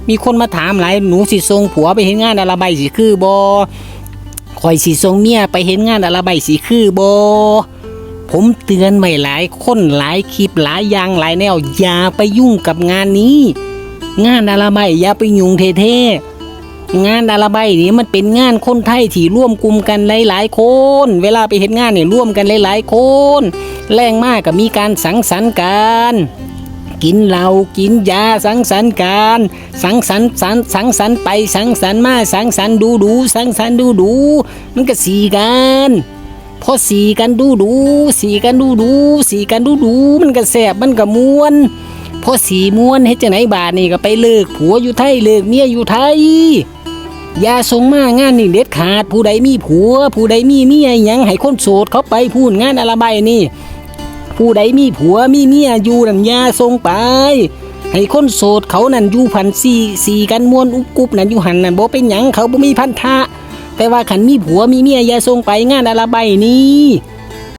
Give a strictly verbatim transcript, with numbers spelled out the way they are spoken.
มีคนมาถามหลาย หนูสิส่งผัวไปเฮ็ดงานอาหร่ายสิคือบ่ ข่อยสิส่งเมียไปเฮ็ดงานอาหร่ายสิคือบ่ ผมเตือนไว้หลายคนหลายคลิปหลายอย่างหลายแนว อย่าไปยุ่งกับงานนี้ งานอาหร่ายอย่าไปยุ่งแท้ๆ งานอาหร่ายนี่มันเป็นงานคนไทยที่รวมกลุ่มกันหลายๆคน เวลาไปเฮ็ดงานนี่รวมกันหลายๆคน แลงมาก็มีการสังสรรค์กัน กินเหล้ากินยาสังสรรค์กัน สังสรรค์สังสังสรรค์ไปสังสรรค์มาสังสรรค์ดูดูสังสรรค์ดูดู มันก็สีกัน พอสีกันดูดูสีกันดูดูสีกันดูดูมันก็แซ่บมันก็ม่วน พอสีม่วนเฮ็ดจังไดบาดนี่ก็ไปเลิกผัวอยู่ไทยเลิกเมียอยู่ไทย อย่าส่งมางานนี่เด็ดขาด ผู้ใดมีผัว ผู้ใดมีเมียหยังให้คนโสดเขาไปพู้นงานอาหร่ายนี่ ผู้ใดมีผัวมีเมียอยู่นั่นอย่าส่งไป ให้คนโสดเขานั่นอยู่พันสี่สี่กันม่วนอุบกุบนั่นอยู่หันนั่นบ่เป็นหยังเขาบ่มีพันธะ แต่ว่าคันมีผัวมีเมียอย่าส่งไปงานอาหร่ายนี่